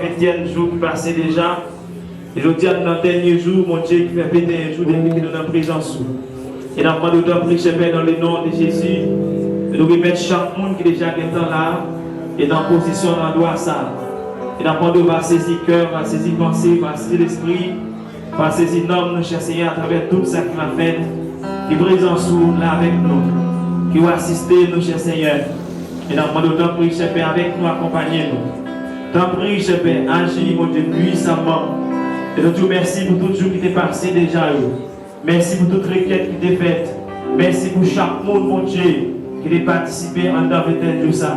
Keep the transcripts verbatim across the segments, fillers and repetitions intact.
Ventyèm jou ki pase deja. E jodi a, nou nan dènye jou, Bondye, ki fè venteyen jou depi ke nou nan prezans ou. E n ap mande w tanpri, Sèpè, dans le nom de Jésus, de nou remèt chak moun ki deja gentan la, e nan pozisyon, nan dwa sa. E n ap mande w va sezi kè, va sezi panse, va sezi lespri, va sezi nanm nou, chè Senyè, atravè tout sa ki va fèt, ke prezans ou la avèk nou, ke w asiste nou, chè Senyè. E n ap mande w tanpri, Sèpè, avèk nou, akonpanye nou. Tanpri, Sèpè, aji, Bondye, pwisamman. E nou di w mèsi pou tout jou ki te pase deja yo. Mèsi pou tout rekèt ki te fèt. Mèsi pou chak moun, Bondye, ki te patisipe anndan venteyen jou sa.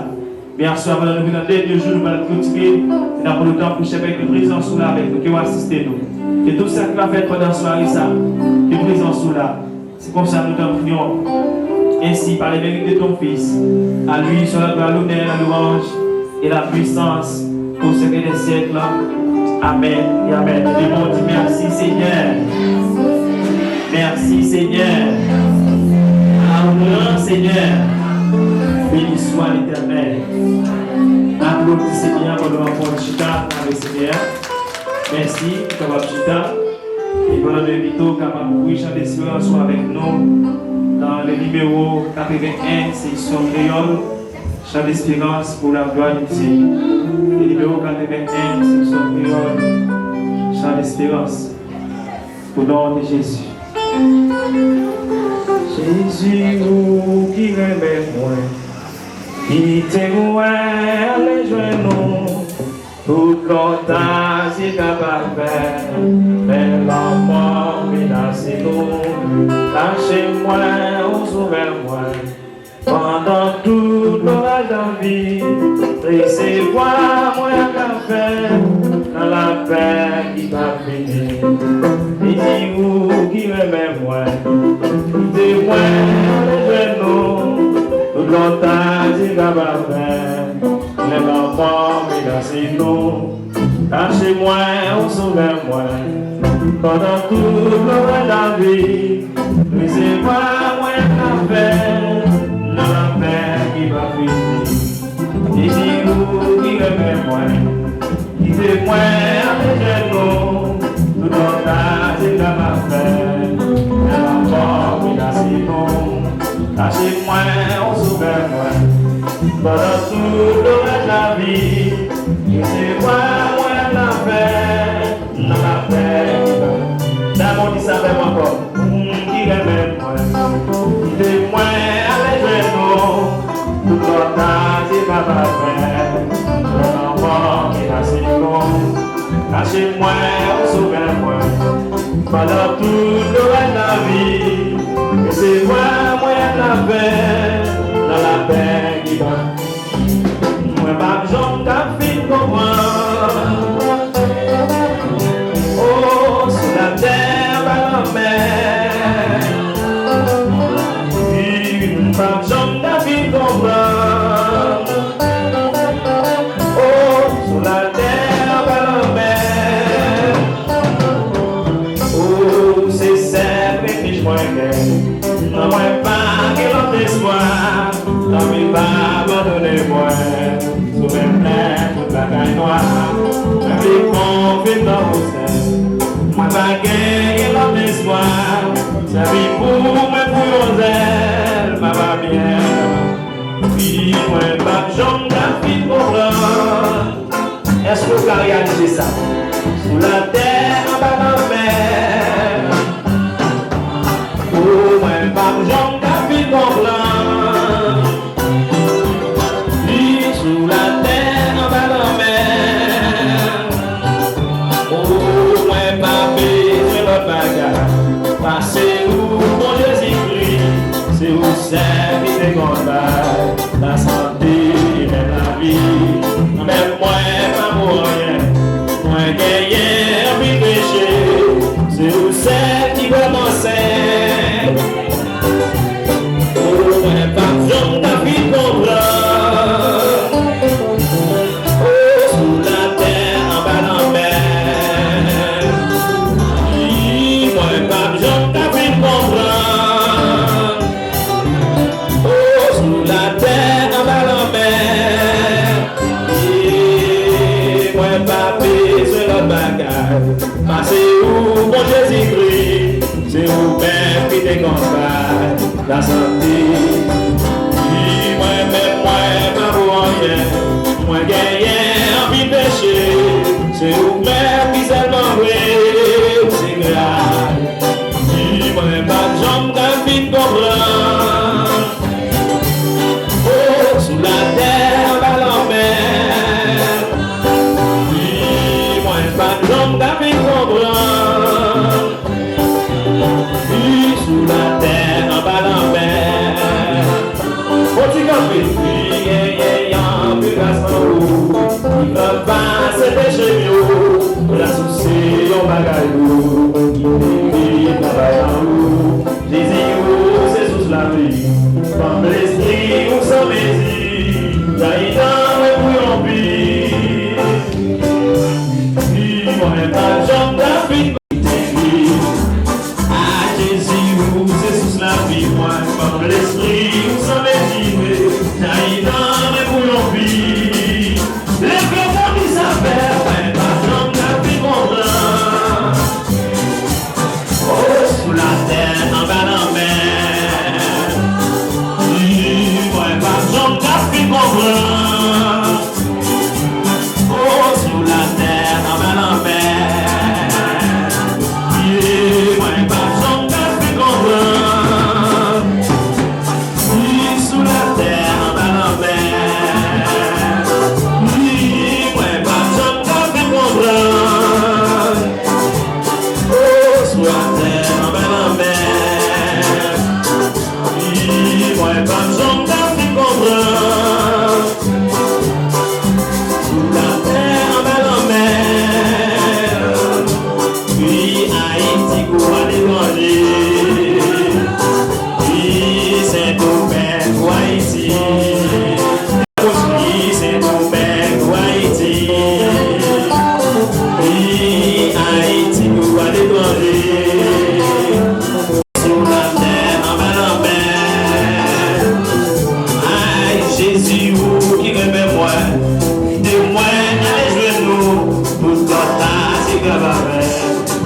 Men aswè, pandan nou vin nan dènye jou, nou pral kontinye. E n ap mande w tanpri, Sèpè, ke prezans ou la avèk nou, ke w asiste nou. Ke tout sa ki va fèt pandan sware sa, ke prezans ou la. C'est comme ça nous t'en prions. Ainsi, par les mérites de ton Fils, à lui soit la gloire, l'honneur, la louange et la puissance au siècle des siècles. Amen et amen. Tout le monde dit merci Seigneur. Merci Seigneur. Adorons Seigneur. Béni soit l'Éternel. Aplodi Senyè a pandan w ap pran chita avèk Senyè a. Mèsi, ou kapab chita. E pandan nou envite w kapab ouvri Chan Desperans ou avèk nou nan le nimewo katreven en, seksyon kreyòl, Chan Desperans pou la glwa de Dye. Le nimewo katreven en, seksyon kreyòl, Chan Desperans, au nom de Jésus. Jezi, ou ki renmen mwen, kite mwen ale jwenn ou. Tout lontan zye ka pa fè, men lanmò menase nou. Kache mwen ou sove mwen, pandan tout loraj lavi. Resevwa mwen ak afè, nan lapè ki pa fini. Li di ou ki renmen mwen, kite mwen ale jwenn ou. Tout lontan zye ka pa fè, men lanmò menase nou. Kache mwen ou sove mwen, pandan tout loraj lavi. Resevwa mwen ak afè, nan lapè ki pa fini. Li di ou ki renmen mwen, kite mwen ale jwenn ou. Tout lontan zye ka pa fè, men lanmò menase nou. Kache mwen ou sove mwen, pandan tout loraj lavi. Resevwa mwen ak afè, nan lapè ki pa. Damou di sa avè m ankò. Ou ki renmen mwen, kite mwen ale jwenn ou. Tout lontan zye ka pa fè, men lanmò menase nou. Kache mwen ou sove mwen, pandan tout loraj lavi. Resevwa mwen ak afè, nan lapè ki pa. Mwen p ap janm ka fin konprann. O, sou latè, anba lanmè. Wi, m p ap janm ka fin konprann. O, sou latè, anba lanmè. Ou se sèl refij mwen gen. Non, mwen pa gen lòt espwa. Tanpri pa abandone mwen. Sou men mwen tout bagay nwa. Mwen vle konfime nan ou sèl. Mwen pa genyen lòt espwa. Sèvi pou mwen pou yon zèl. M ap byen. Wi, mwen p ap janm ka fin konprann. Èske ou ka reyalize sa? Sou latè, anba lanmè. O, mwen p ap janm ka fin konprann. Ni sou latè, anba lanmè. O, mwen pa bezwen lòt bagay. Pase ou, bon Jezikri, se ou sèl ki te konn bay lasante e menm lavi. Menm mwen pa vo anyen, mwen genyen anpil peche. Se ou sèl ki vrèman sen. O, mwen p ap janm ka fin konprann. O, sou latè, anba lanmè. Wi, mwen p ap janm ka fin konprann. O, sou latè, anba lanmè. E mwen p ap Te konbat lasante. Di mwen menm mwen pa vo anyen. Mwen genyen anpil peche. Se ou menm ki sèlman vre. Se gras. Di mwen pa t janm ka fin konprann. Oh, sou latè, anba lanmè. Di mwen pa t janm ka fin konprann. Li sou latè, anba lanmè. Fò ti kanpe. Li genyen anpil gras nan ou. Li pase peche m yo. Gras ou se yon bagay lou. Li travay nan ou. Jezi, ou se sous lavi. Fanm lespri ou san mezi. Rayi nan mwen pou yon vi. Li mwen pa janm ka fin. A Jezi, ou se sous lavi mwen, fanm lespri ou san mezi, rayi nan mwen pou yon vi. Leve pou mi sa fè, mwen pa janm ka fin konprann. O, sou latè, anba lanmè, mwen pa janm ka fin konprann. O, sou latè, anba lanmè. Ye, mwen pa janm ka fin konprann. Ni sou latè, anba lanmè. Ni, mwen pa janm ka fin konprann. O, sou latè, anba lanmè. Ni, mwen pa janm ka fin konprann. Sou latè, anba lanmè. Wi, Ayiti kou aletranje. Wi, Sendomeng kou Ayiti. Wi, Sendomeng kou Ayiti. Wi, Ayiti kou aletranje. Sou latè, anba lanmè. Ay, Jezi, ou ki renmen mwen, kite mwen ale jwenn ou, pou tòl la se grav avè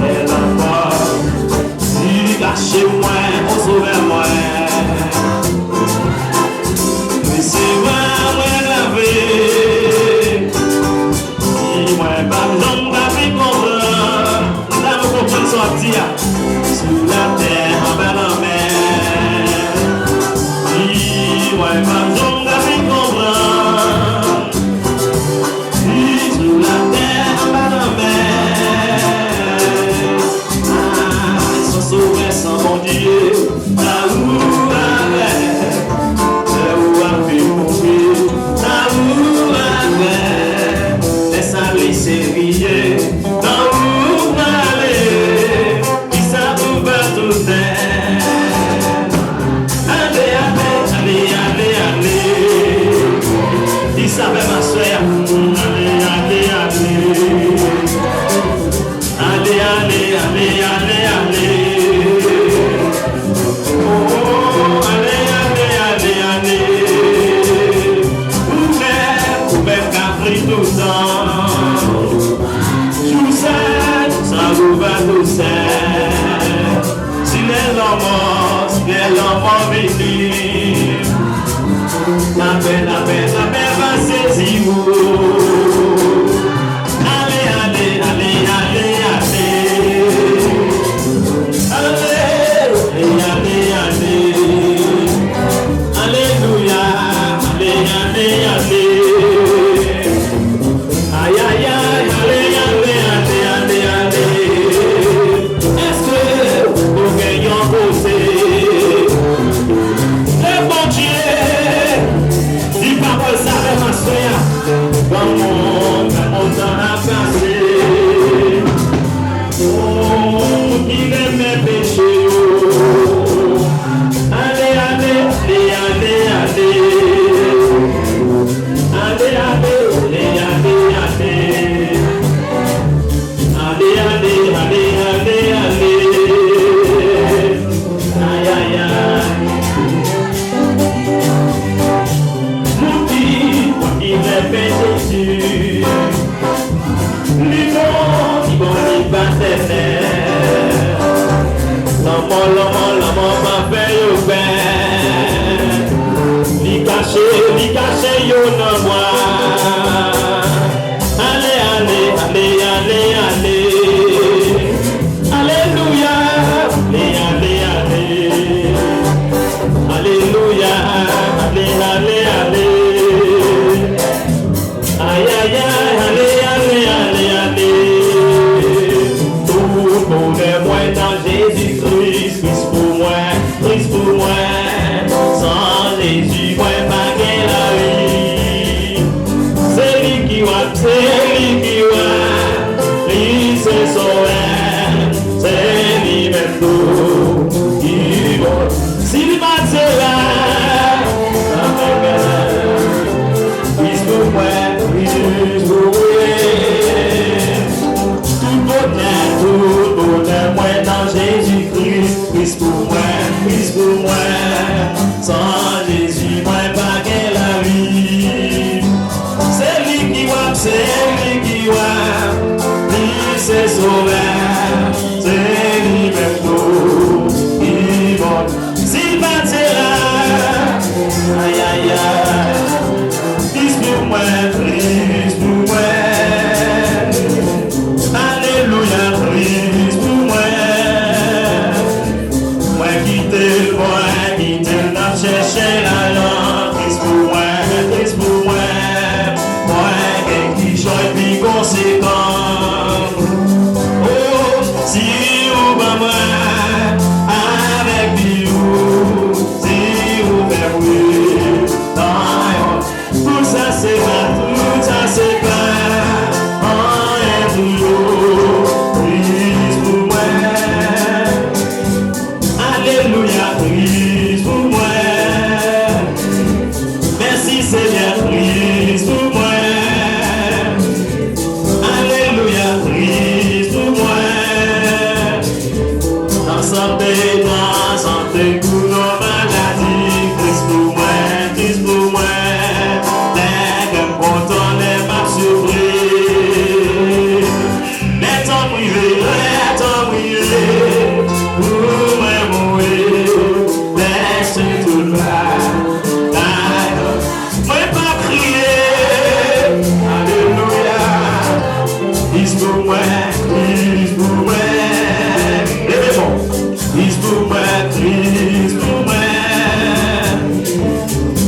bèl anfan. Li kache mwen, o Sovè mwen. Resevwa mwen lave. Di mwen pa janm ka fin konprann. M ta renmen konprann sa w ap di a. Sou latè, anba lanmè. Di mwen pa janm ka fin konprann. Di sou latè, anba lanmè. Ay, san Sovè, san Bondye, la ou avè. Lè ou ap vin mouri, la ou avè. Lè sali se riye, la ou prale. Kisa pou fè tousè? Ale, ale, ale, ale, ale. Kisa fè maswè a? Ale, ale, ale. Ale, ale, ale, ale, ale. Oh, ale, ale, ale, ale. Ou menm, ou menm k ap ri toutan. Jou sa, sa ou va tousè. Si lè lanmò, si lè lanmò vini. Lapè, lapè, lapè va sezi ou. Ale, ale, ale, ale, ale. Ale, ale, ale, ale. Alelouya, ale, ale, ale. Ay, ay, ay, ale, ale, ale, ale, ale. Èske ou gen yon kote? Lè Bondye di pawòl sa avè m aswè a, ban Ale, ale. Alelouya. Ale, ale, ale. Alelouya. Ale, ale, ale. Ay, ay, ay, ale, ale, ale, ale. Tout bonè mwen nan Jezi Kris, Kris pou mwen, Kris pou mwen. San Jezi, mwen pa gen lavi. Se li ki wa, se li ki wa. Li se sovè, se li menm tou ki bon. Si li pa t se la, Kris pou mwen, Kris pou mwen. Tout bonè, tout bonè mwen nan Jezi Kris, Kris pou mwen, Kris pou mwen. San Jezi, mwen pa gen lavi. Se li ki wa, se li ki wa. Li se sovè, se li menm tou ki bon. Si l pa t se la, ay, ay, ay. Kris pou mwen, Kris pou mwen. Alelouya, Kris pou mwen. Mwen kite l, mwen kite l nan chèche lajan. Kris pou mwen, Kris pou mwen. Mwen gen kichòy pi konsekan. Oh, si ou ban mwen avèk vi ou, si ou fè m ri nan yon. Tout sa se pa, tout sa se pa anyen pou yo. Kris pou mwen. Alelouya, Kris pou mwen. Mèsi Senyè, Kris pou mwen. Alelouya, Kris pou mwen. Nan sante, nan sante, kou nan maladi, Kris pou mwen, Kris pou mwen. Lè kè m kontan, lè m ap soufri. Lè tan m rive, lè tan m rive, pou mwen mouri. Lè se tout bagay. Mwen p ap kriye. Alelouya. Kris pou mwen, Kris pou mwen. Leve fò. Kris pou mwen, Kris pou mwen.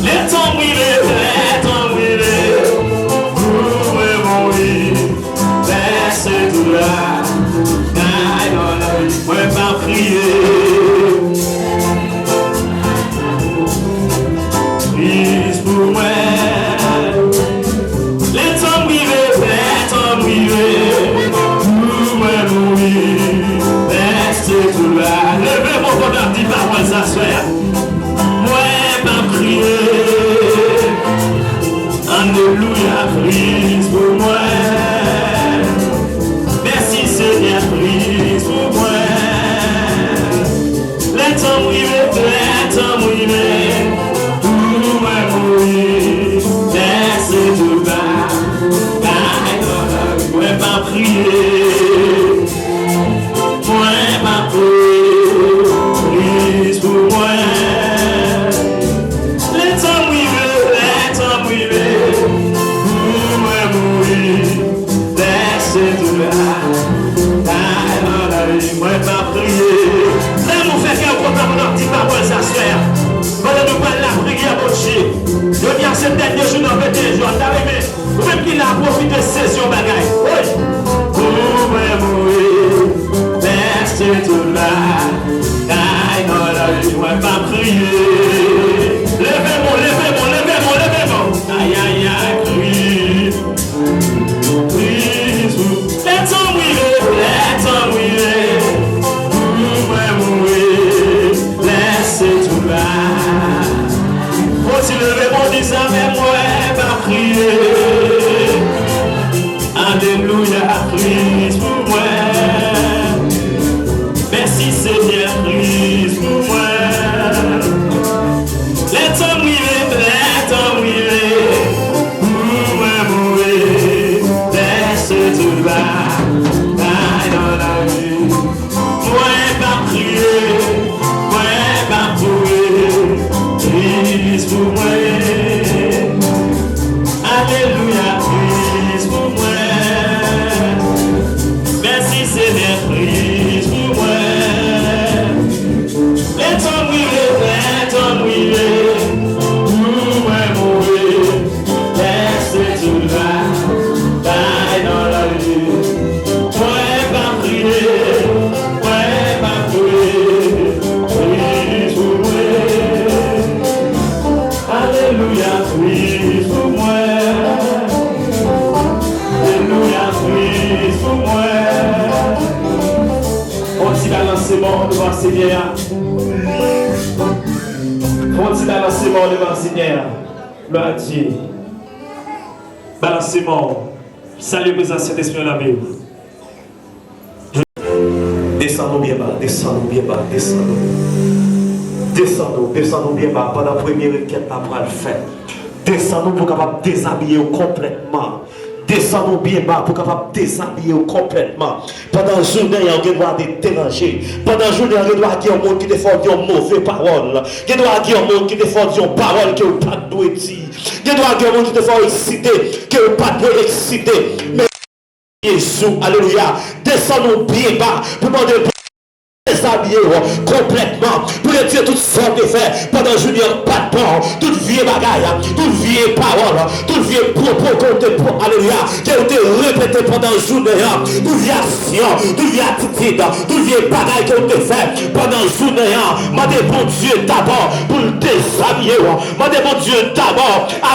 Lè tan m rive, lè tan m rive, pou mwen mouri. Lè se tout la, kay nan lavi, mwen p ap kriye. Kris pou mwen. Lè tan m rive, lè tan m rive, pou mwen mouri. Lè se tout la. Leve men w pou n ap di pawòl sa, sè a. Mwen p ap kriye. Alelouya, Kris pou mwen. Mèsi Senyè, Kris pou mwen. Lè tan m rive, lè tan m rive, pou mwen mouri. Lè se tout bagay nan lavi, mwen p ap kriye. Mwen p ap kriye, Kris pou mwen. Lè tan m rive, lè tan m rive, pou mwen mouri. Lè se tout la, kay nan lavi, mwen p ap kriye. Lè nou fè kè w kontan pou n ap di pawòl sa, sè a. Pandan nou pral lapriyè, Bondye. Jodi a se dènye jou nan venteyen jou a, ta renmen ou menm ki la, pwofite sezi yon bagay. Wi. Pou mwen mouri, lè se tout la, kay nan lavi, mwen p ap kriye. Leve men w, leve men w, leve men w, leve men w. Ay, ay, ay, kri. Kris pou. Lè tan m rive, lè tan m rive, pou mwen mouri, lè se tout la. Bondye leve, Bondye sa, men mwen p ap kriye. Alelouya, Kris pou mwen. Mèsi Senyè, Kris pou mwen. Lè tan m rive, lè tan m rive, pou mwen mouri. Lè se tout bagay nan lavi. Mwen p ap kriye, mwen p ap mouri. Kris pou mwen. Alelouya, Kris pou mwen. Bon, devan Senyè a. Fè yon ti balanseman devan Senyè a. Glwa a Dye. Balanseman. Salye prezans Sentespri an nan men w. Desann nou byen ba, desann nou byen ba, desann nou. Desann nou, desann nou byen ba pandan premye rekèt la pral fèt. Desann nou pou kapab dezabiye w konplètman. Desann nou byen ba pou kapab dezabiye w konplètman. Pandan jounen an, ou gen dwa te deranje. Pandan jounen an, gen dwa gen yon moun ki te fè w di yon move pawòl. Gen dwa gen yon moun ki te fè w di yon pawòl ke w pa t dwe di. Gen dwa gen yon moun ki te fè w eksite, ke w pa t dwe eksite. Men Jezi, alelouya, desann ou byen ba pou mande dezabiye w konplètman, pou retire tout sa w te fè pandan jounen an k pa t bon, tout vye bagay, tout vye pawòl, tout vye pwopo ke w te, alelouya, ke w te repete pandan jounen an, tout vye aksyon, tout vye atitid, tout vye bagay ke w te fè pandan jounen an. Mande Bondye dabò pou l dezabiye w. Mande Bondye dabò a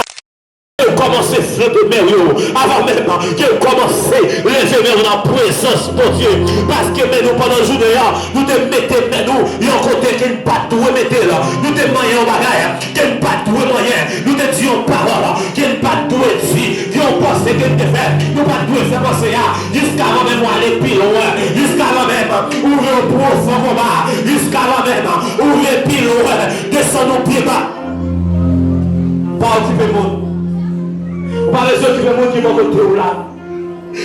ke w kòmanse flanke men w yo, avan menm ke w kòmanse leve men w nan prezans Bondye. Paske men nou pandan jounen an, nou te mete men nou yon kote ke n pa t dwe mete l. Nou te manyen yon bagay ke n pa t dwe manyen. Nou te di yon pawòl ke n pa t dwe di. Gen yon panse ke n te fè, nou pa t dwe fè panse a. Jiskavan menm w ale pi lwen. Jiskavan menm ou vle yon pwofon konba. Jiskavan menm ou vle pi lwen. Desann ou pye ba. Pa okipe moun. Ou pa bezwen okipe moun ki bò kote w la.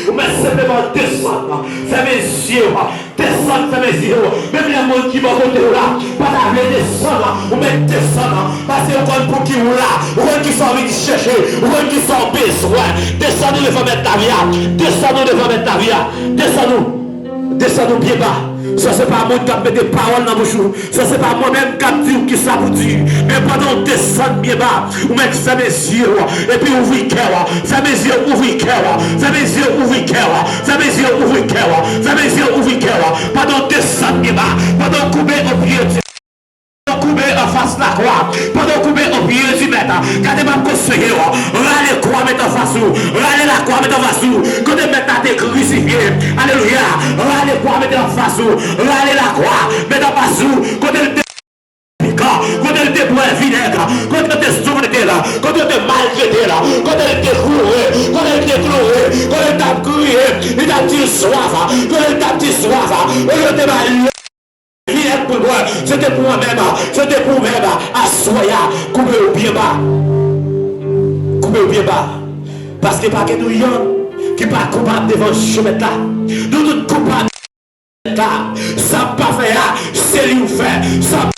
Ou mèt senpleman desann, fèmen zye w, desann, fèmen zye w. Menm lè moun ki bò kote w la pa ta vle desann, ou mèt desann, paske ou konn pou ki w la, ou konn ki sa w vin chèche, ou konn ki sa w bezwen. Desann ou devan Mèt lavi a, desann ou devan Mèt lavi a, desann ou. Desann ou byen ba. Sa se pa moun k ap mete pawòl nan bouch ou. Sa se pa mwen menm k ap di w kisa pou di. Men pandan w desann byen ba, ou mèt fèmen zye w, epi ouvri kè w. Fèmen zye w, ouvri kè w. Fèmen zye w, ouvri kè w. Fèmen zye w, ouvri kè w. Fèmen zye w, ouvri kè w. Pandan w desann byen ba, pandan w koube yon pye, pandan w koube anfas lakwa, pandan w koube yon pye di mèt, gade m ap konseye w. Rale kwa mete anfas ou. Rale lakwa mete anfas ou. Kote mèt la te krisifye. Alelouya. Rale kwa mete anfas ou. Rale lakwa mete anfas ou. Kote l te pikan, kote l te bwè vinèg, kote l te souflete l, kote l te maltrete l, kote l te kouri, kote l te kloure, kote l t ap kriye, li t ap di swaf, kote l t ap di swaf, olye l te ba l vinèg pou l bwè, se te pou mwen menm, se te pou ou menm, aswè a, koupe yo byen ba. Koupe yo byen ba. Paske pa gen nou yonn ki pa koupab devan je Mèt la. Nou tout koupab. Sa m pa fè a, se li ou fè. Sa m,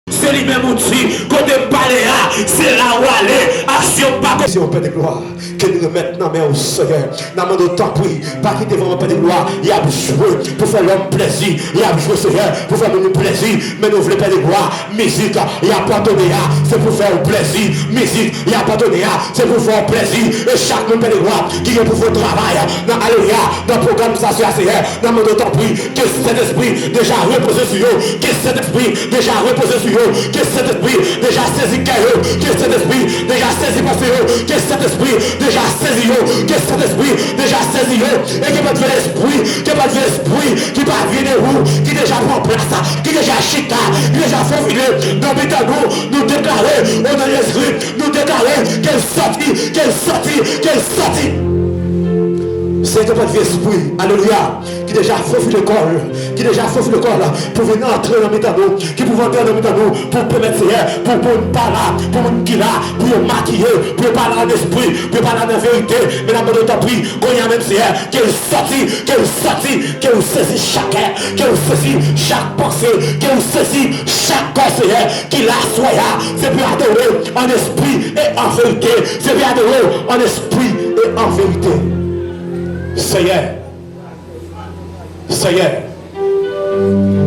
se li menm ou di. Kote m pale a, se la ou ale. Aksyon m pa ko. Se yon pèt glwa ke n remèt nan men w, Senyè. N a mande w, tanpri, pa kite vrèman pèt glwa y ap jwe pou fè lòm plèzi. Y ap jwe, Senyè, pou fè moun plèzi. Men nou vle pèt glwa. Mizik y ap antone a, se pou fè w plèzi. Mizik y ap antone a, se pou fè w plèzi. E chak moun pèt glwa ki gen pou fè travay nan alelouya, nan pwogram sa, Senyè, n a mande w tanpri ke Sentespri deja repoze sou yo, ke Sentespri deja repoze sou yo, ke Sentespri deja sezi kè yo, ke Sentespri deja sezi panse yo, ke Sentespri deja sezi yo, ke Sentespri deja sezi yo, e ke pa t vye lespri, ke pa t vye lespri ki pa vye de ou, ki deja pran plas, ki deja chita, ki deja fofile nan mitan nou, nou deklare, o non de Jezi, nou deklare ke l sòti, ke l sòti, ke l sòti. Senyè, ke pa t vye espri, alelouya, ki deja fofile kò l, ki deja fofile kò l pou vin antre nan mitan nou, ki pou antre nan mitan nou, pou pèmèt, Senyè, pou moun pa la, pou moun ki la, pou yo makiye, pou yo pale an espri, pou yo pale an verite. Men n ap mande w tanpri, kounye a menm, Senyè, ke l sòti, ke l sòti, ke ou sezi chak kè, ke ou sezi chak panse, ke ou sezi chak kò, Senyè, ki la aswè a, se pou adore an espri e an verite, se pou adore an espri e an verite. Senyè, Senyè,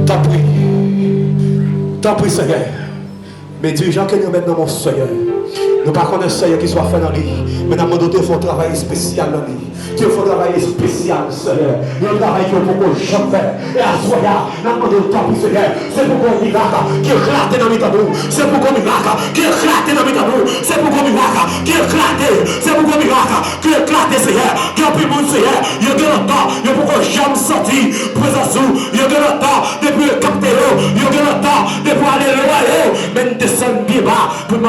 tanpri, tanpri, Senyè. Men dirijan ke nou met nan men w, Senyè. Nou pa konnen, Senyè, ki sa w ap fè nan li, men n ap mande w te fè yon travay espesyal nan li. Te fè yon travay espesyal, Senyè. Yon travay ke w poko janm fè. E aswè a, n ap mande w, tanpri, Senyè, se pou gon mirak ki eklate nan mitan nou. Se pou gon mirak ki eklate nan mitan nou. Se pou gon mirak ki eklate. Se pou gon mirak ki eklate, Senyè. Gen anpil moun, Senyè, yo gen lontan yo poko janm santi prezans ou. Yo gen lontan depi yo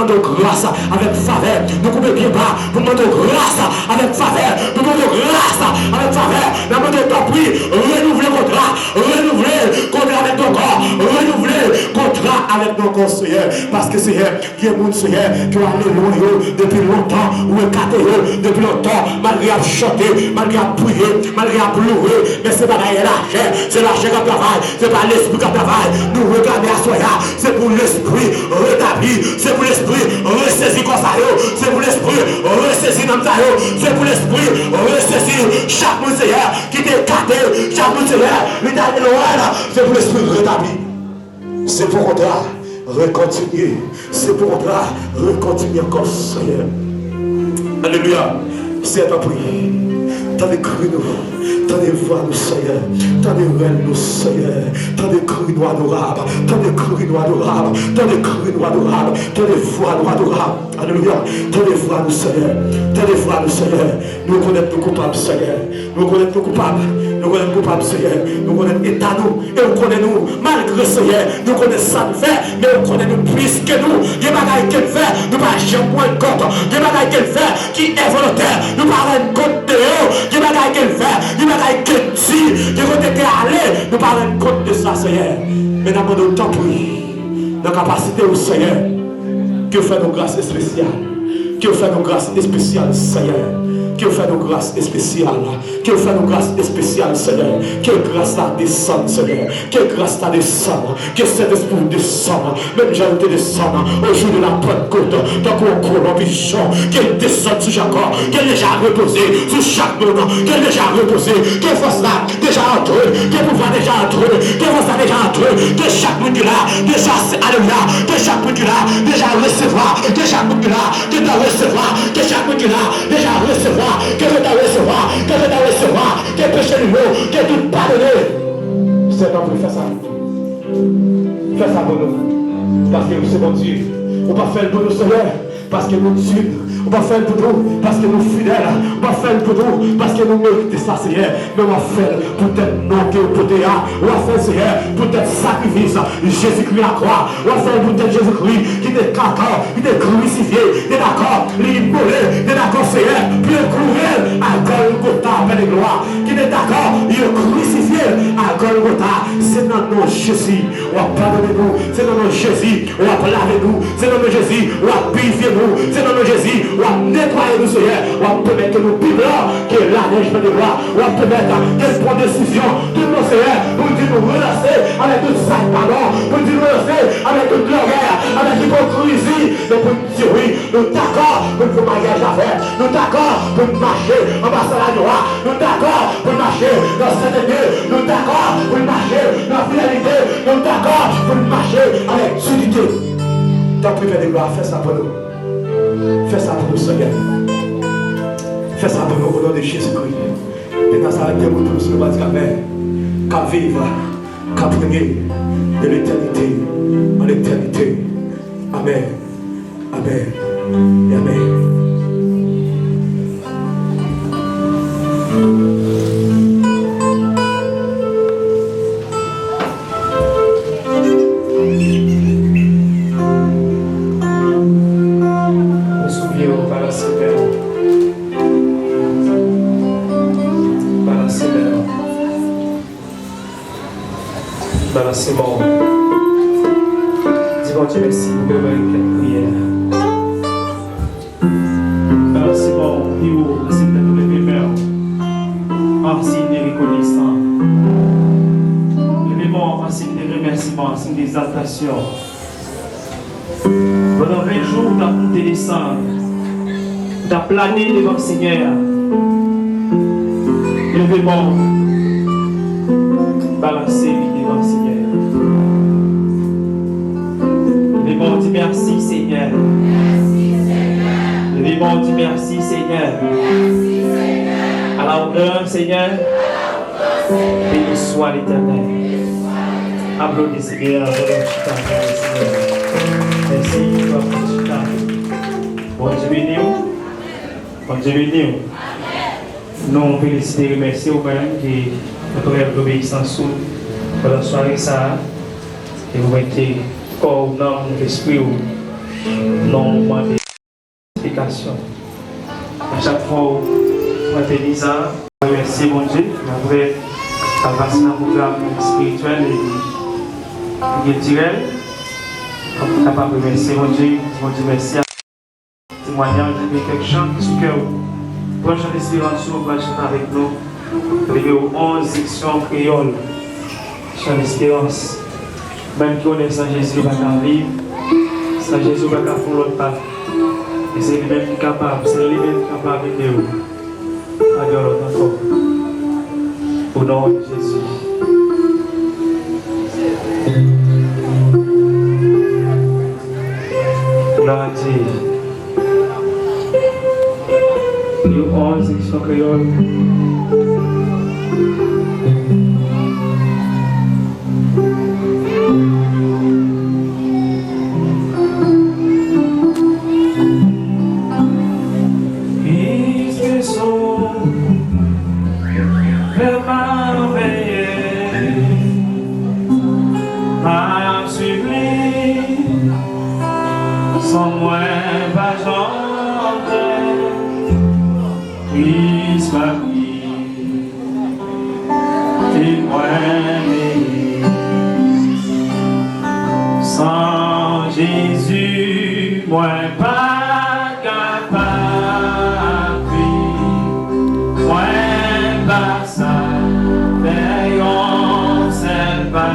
Mande w gras avèk favè. Nou koupe pye ba pou mande w gras avèk favè. Pou mande w gras avèk favè. N ap mande w tanpri, renouvle kontra. Renouvle kontra avèk nou ankò. Renouvle kontra avèk nou ankò, Seyè. Paske, Seyè, gen moun, Seyè, ke w ale lwen yo depi lontan. Ou ekate yo depi lontan. Malgre y ap chante, malgre y ap priye, malgre y ap louwe, men se bagay lachè. Se lachè k ap travay. Se pa lespri k ap travay. Nou reklame aswè a. Se pou lespri retabli. Se pou lespri resezi kò sa yo. Se pou lespri resezi nanm sa yo. Se pou lespri resezi chak moun, Seyè, ki te ekate. Chak moun, Seyè, li te ale lwen. Se pou lespri retabli. Se pou kontra rekontinye. Se pou kontra rekontinye ankò, Seyè. Alelouya. Seyè, tanpri, tande kri nou. Tande vwa nou, Seyè. Tande rèl nou, Seyè. Tande kri nou, adorab. Tande kri nou, adorab. Tande kri nou, adorab. Tande vwa nou, adorab. Alelouya. Tande vwa nou, Seyè. Tande vwa nou, Seyè. Nou rekonèt nou koupab, Seyè. Nou rekonèt nou koupab. Nou rekonèt koupab, Seyè. Nou rekonèt eta nou. E ou konnen nou, malgre, Seyè, nou konnen sa n fè, men ou konnen nou plis ke nou. Gen bagay ke n fè, nou pa janm rann kont. Gen bagay ke n fè ki envolontè, nou pa rann kont de yo. Gen bagay ke n fè, gen bagay ke n di, gen kote ke n ale, nou pa rann kont de sa, Seyè. Men n ap mande w, tanpri, nan kapasite w, Seyè, ke w fè nou gras espesyal. Ke w fè nou gras espesyal, Seyè. Ke w fè nou gras espesyal. Ke w fè nou gras espesyal, Seyè. Ke gras la desann, Seyè. Ke gras la desann. Ke Sentespri w desann. Menm jan l te desann o jou de la Pentecôte, tankou yon kolon pijon. Ke l desann sou Jakòb. Ke l deja repoze sou chak moun. Ke l deja repoze. Ke fòs la deja antre, ke pouvwa deja antre, ke fòs la deja antre, ke chak moun ki la deja, alelouya, ke chak moun ki la deja resevwa, ke chak moun ki la deja resevwa, ke chak moun ki la deja resevwa, ke yo ta resevwa, ke yo ta resevwa, ke peche nou yo, ke tout padone. Seyè, tanpri, fè sa pou nou. Fè sa pou nou. Paske ou se Bondye. Ou pa fè l pou nou, Seyè. Paske nou diy, ou pa fè l pou nou, paske nou fidèl, ou pa fè l pou nou, paske nou merite sa, Seyè, men w ap fè l poutèt non ke w pote a, w ap fè l, Seyè, poutèt sakrifis Jezikri lakwa, w ap fè l poutèt Jezikri ki te dakò, ki te krisifye, te dakò, li imole, te dakò, Seyè, pou yo kloure l a Gòlgota, Pè de glwa, ki te dakò, yo krisifye l a Gòlgota. Se nan non Jezi w ap padone nou, se nan non Jezi w ap lave nou, se nan non Jezi w ap pirifye nou, se nan non Jezi w ap netwaye nou, Seyè. W ap pèmèt ke nou pi blan ke lanèj, Pè de glwa. W ap pèmèt ke n pran desizyon, tout bon, Seyè, pou n di nou renonse avèk tout zak padon, pou n di nou renonse avèk tout lògèy, avèk ipokrizi, men pou n di wi, nou dakò pou n fè maryaj avè l, nou dakò pou n mache anba sandal nwa, nou dakò pou n mache nan sentete, nou dakò pou n mache nan fidelite, nou dakò pou n mache avèk diyite. Tanpri, Pè de glwa, fè sa pou nou. Fè sa pou nou, Senyè. Fè sa pou nou, o non de Jezikri de Nazarèt, ke moun pou nou sou nou pa di amèn, k ap viv, k ap renye de letènite an letènite. Amèn. Amèn e amèn. Mwen sou pye w, balanse men w. Balanse men w. Balanse men w. Di Bondye mèsi pou bèl priyè. Balanse men w pi wo, se lè nou leve men w an siy de rekonesan. Leve men w an siy de remèsiman, an siy de egzaltasyon. Pandan ven jou, w t ap moute desann, w t ap plane devan Senyè a. Leve men w, balanse li devan Senyè a. Leve men w, di mèsi, Senyè. Leve men w, di mèsi, Senyè. À la honneur, Senyè. Béni soit l'Éternel. Aplodi Senyè a, aplodi chita, aplodi Senyè a. Mèsi, aplodi chita. Bondye beni w. Bondye beni w. Nou felisite, remèsye w menm ki montre lòbeyisans ou pandan sware sa a. E ou mete kò w, nanm ou, lespri w nan yon moman de eksplikasyon. A chak fwa w mete li sa, remèsye Bondye, apre, al pase nan pwogram espirityèl e kiltirèl, pou w kapab remèsye Bondye, di Bondye mèsi. Temwayaj oubyen kèk chan ki sou kè w. Pran chan lesperans ou, pral chante avèk nou. Nimewo onz, seksyon kreyòl. Chan lesperans. Menm ki konnen san Jezi yo pa ka viv, san Jezi yo pa ka fè yon lòt pa. E se li menm ki kapab, se li menm ki kapab ede w. Pa gen lòt ankò. O non de Jezi. Glwa a Dye. Nimewo onz, seksyon kreyòl. Kris Kris ou fè m veye, m ap swiv li, san mwen pa janm krè. Kris pa ki te mwen veye. San Jezi, mwen pa kapab viv. Mwen pa sa fè yon sèl pa.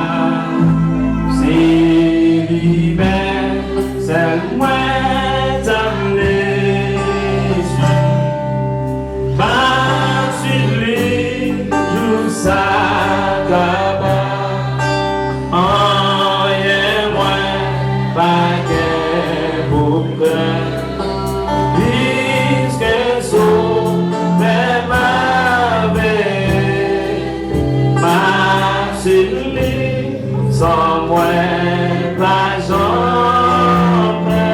Se li menm sèl mwen ta vle swiv. M ap swiv li jouska bò. Anyen mwen pa gen pou m krè. Piske Sovè m ap veye, m ap swiv li san mwen pa janm pè.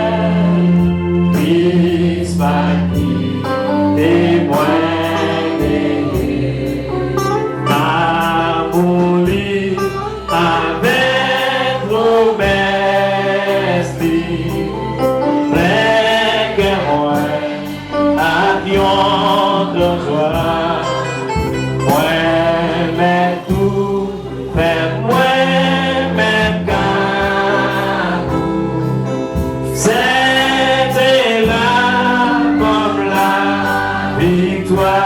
Kris pa kite mwen veye. Lanmou li avèk pwomès li plen kè mwen ak yon gran jwa. Mwen mèt ou fè mwen menm ka. Sèten la ban m laviktwa.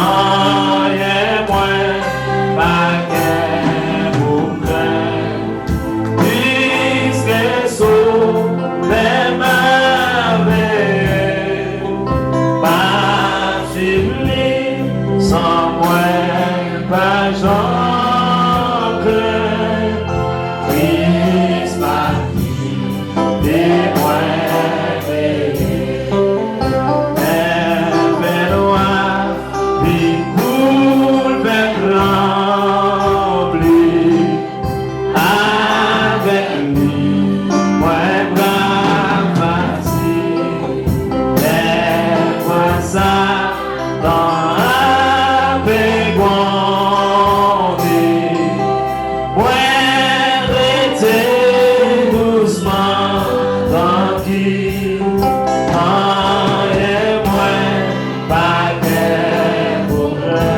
Anyen mwen pa gen pou m krè. Piske Sovè m ap veye, m ap swiv li san mwen pa janm krè. Kris pa kite mwen veye. Lè fènwa vin pou l fè m tranble, avèk li mwen pral fasil. Lèfwa Satan ape gwonde, mwen rete dousman, trankil. Anyen mwen pa gen pou krè.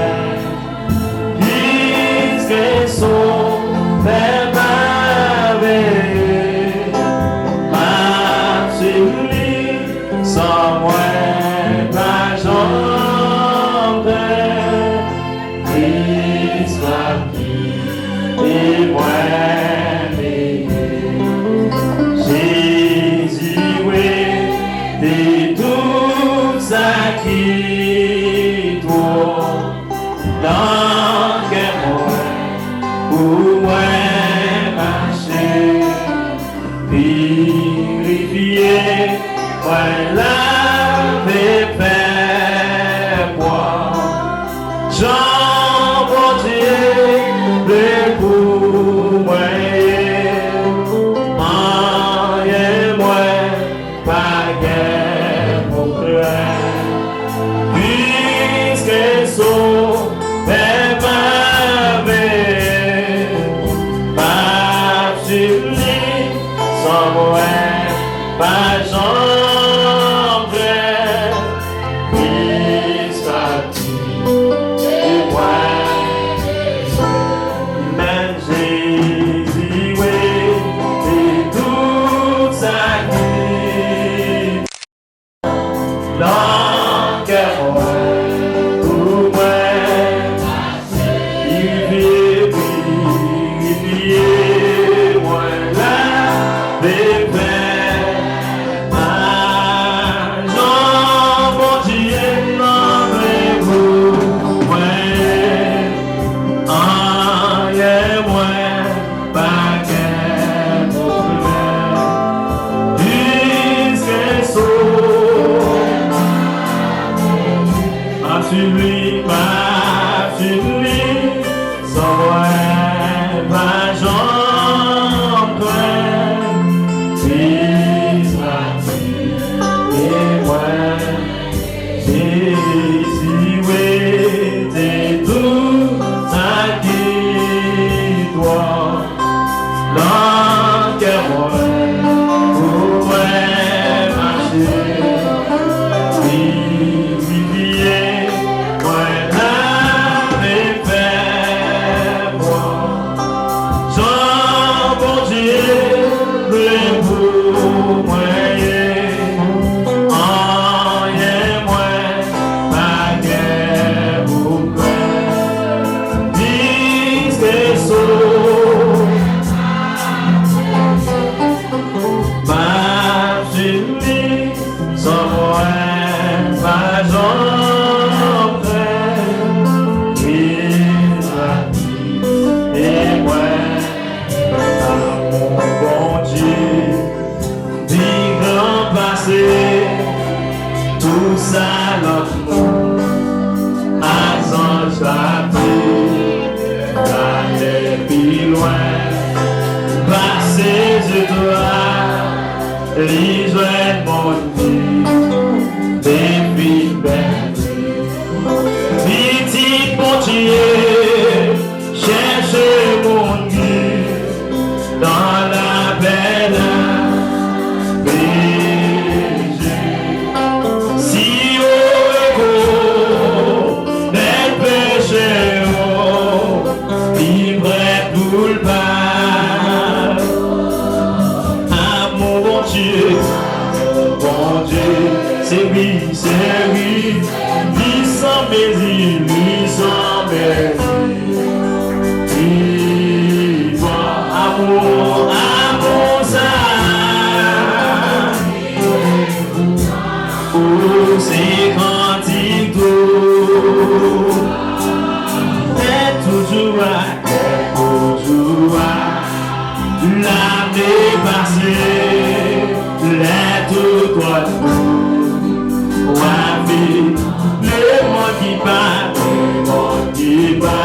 Piske Sovè m ap veye, m ap swiv li san mwen pa janm pè. Kris pa kite mwen veye. Jezi rete tout sa ki twò nan kè mwen pou mwen mache. Pirifye mwen, lave, fè pwòp. Jan Bondye vle pou mwen ye. Anyen mwen pa gen pou krè. Piske Sovè Li jwenn moun ki te fin pèdi. Pitit Bondye chèche moun ki nan lapè la. P J. Si yo rekonèt peche yo, li prè pou l pa. Amou Bondye, Bondye, se wi, se wi, li san mezi, li san mezi. Li pran amou, amou sa. Ou se kantik tou. Tèt toujou a, tèt toujou a. Lane pase, lè tout kòd w ap viv. Lemonn ki pa, lemonn ki pa.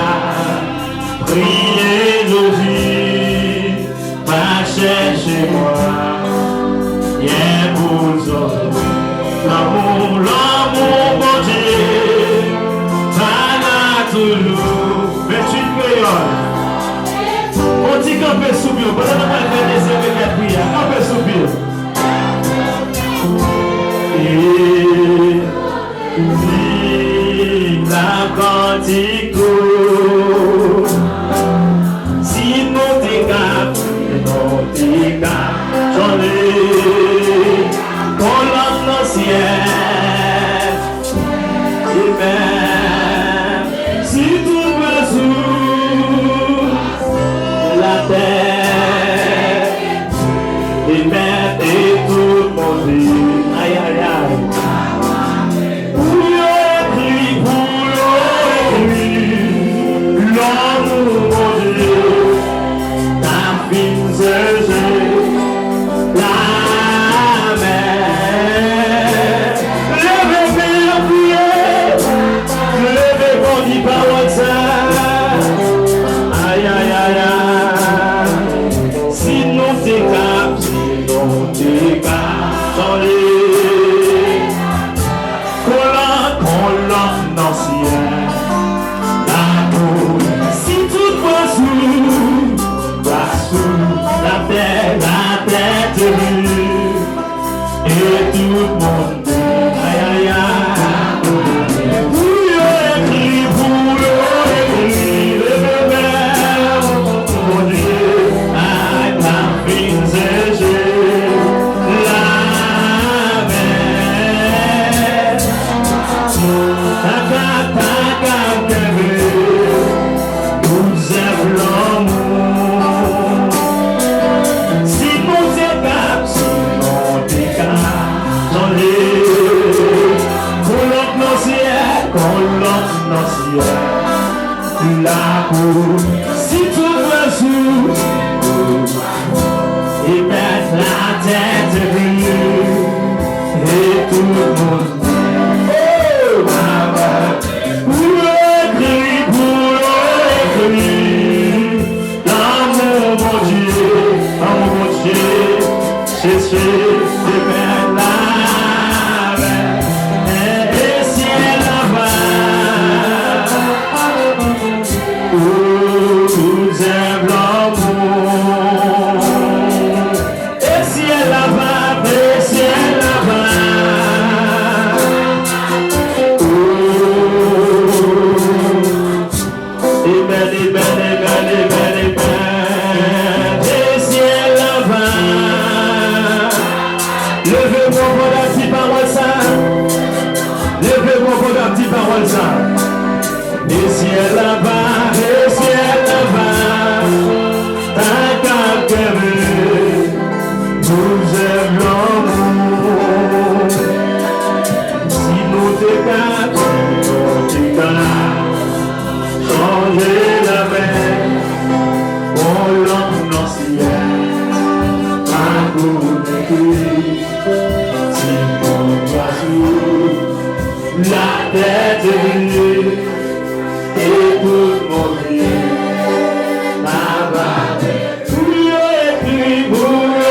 Priye Jezi, pa chèche mwa. Yè pou zòt. Lanmou, lanmou Bondye pa la toujou. Venntuit kreyòl. On ti kanpe sou pye w. Pandan nou pral fè dezyèm e dènye priyè, kanpe sou pye w. E Viv la kantik tou. Si nou te ka, si nou te ka chante kolòn nan syèl. Amen. Si tout pwen sou latè te mèt e tout moun di, ay, ay, ay. Pou yo ekri, pou yo ekri, lanmou Bondye ta fin seche lamè. Leve men an priye. Leve kò di pawòl sa. Ay, ay, ay, ay. Si nou te ka, si nou te ka chante kolòn, kolòn nan syèl la pou. Si tout pwen sou, pwen sou latè, latè te vle. E tout moun di, ay, ay, ay. Pou yo ekri, pou yo ekri, leve men. Bondye, ay, pa fin seche lamè. Ta ka, ta ka kenbe pou zèv lanmou. Si nou te ka, si nou te ka chante kolòn nan syèl, kolòn nan syèl. La pou si tout pwen sou e mèt latè te vle e tout moun. Oh, mama. Pou yo ekri, pou yo ekri lanmou Bondye, lanmou Bondye, se, se, se bèl lamè. E syèl la va, ou tout zèv lanmou. E syèl la va, e syèl la va. Oh. Amen, amen, amen, amen, amen. E syèl la va. Leve men w pandan m di pawòl sa. Leve men w pandan m di pawòl sa. E syèl la va, e syèl la va. Ta ka kenbe pou zèv lanmou. Si nou te ka, si nou te ka chanje lamè, yon lanm nan syèl, pa pou ekri, ti pouvwa sou latè te vle, e tout moun vle, pa ba, pou yo ekri, pou yo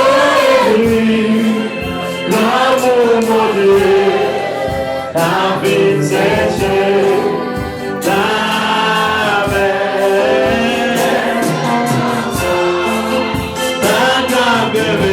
N ap vin chèche lamè. N ap gen